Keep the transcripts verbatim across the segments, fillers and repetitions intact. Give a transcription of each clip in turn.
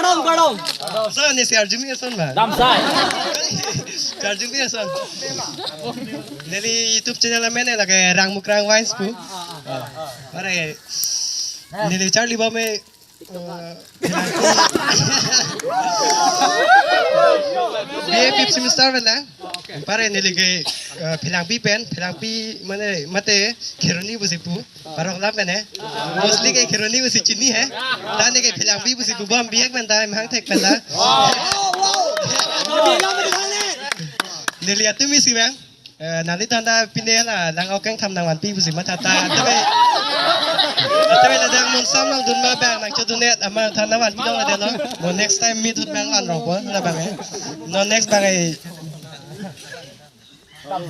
Kardom, kardom. So, ne si arjumi ason ma? Damsai. Si arjumi ason. Neli YouTube channel amen lake Rangmukrang Vines pu. Pare neli charli bom e, eh, B A fifth semester pen lang. Pare neli ke, eh, Phelangpi pen, Phelangpi mane mate Kheroni pusi pu. Parok lam pen he. Mostly ke Kheroni pusi chini he. Ta ne ke Phelangpi pusi pu bom bihek pen ta, mahang thek pen ta. Neli atum isi bang. Eh, neli tanda pine la lang ok kengtham nangvanpi pusi matha ta. Tapi, tapi la dang mun sam lang dun ma bang nangchodun-et amat than nangvanpi long la delo. Mo next time meet hut bang lan rong po la bang he. No next bang he.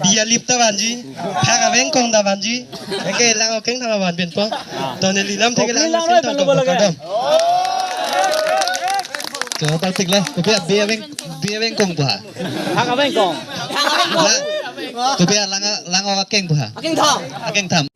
Bi alip ta vanji, phak avengkong ta vanji, anke lang ok kengtham vanpinpo. To neli lam thek lang sing tong tong kardom. To tak tik la, kopi bi aveng, bi avengkong pu ha. Phak avengkong. La, kopi lang, lang ok keng pu ha. Akeng tham. Akeng tham.